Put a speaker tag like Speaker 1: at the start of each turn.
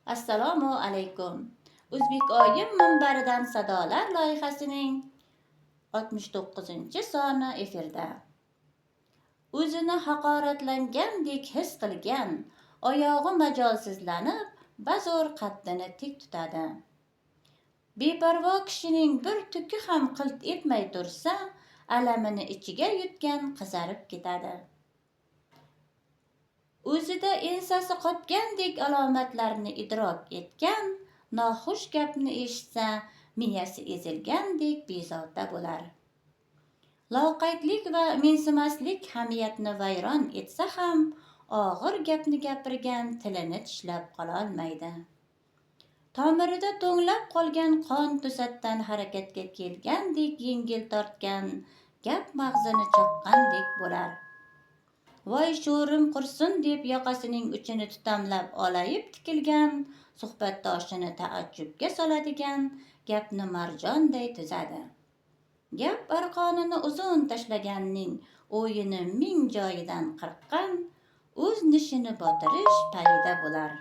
Speaker 1: Assalomu alaykum. O'zbek oyim minbaridan sadolar loyihasining 69-soni efirda. O'zini haqoratlangandek his qilgan, oyog'i majolsizlanib, bazo'r qaddini tik tutadi. Beparvo kishining bir tuki ham qilt etmay tursa, alamini ichiga yutgan qizarib ketadi. O'zida ensasi qotgandek alomatlarni idrok etgan, noxush gapni eshitsa, miyasi ezilgandek bezovta bo'lar. Loqaydlik va mensimaslik hamiyatni vayron etsa ham, og'ir gapni gapirgan tilini tishlab qololmaydi. Tomirida to'nglab qolgan qon to'satdan harakatga kelgandek yengil tortgan gap mag'zini chaqqandek bo'lar. Voy sho'rim qursin deb yoqasining uchini tutamlab olayib tikilgan suhbatdoshini taajjubga soladigan gapni marjonday tuzadi. Gap arqonini uzun tashlaganning o'yini ming joyidan qirqqan, o'z nishini botirish payida bo'lar.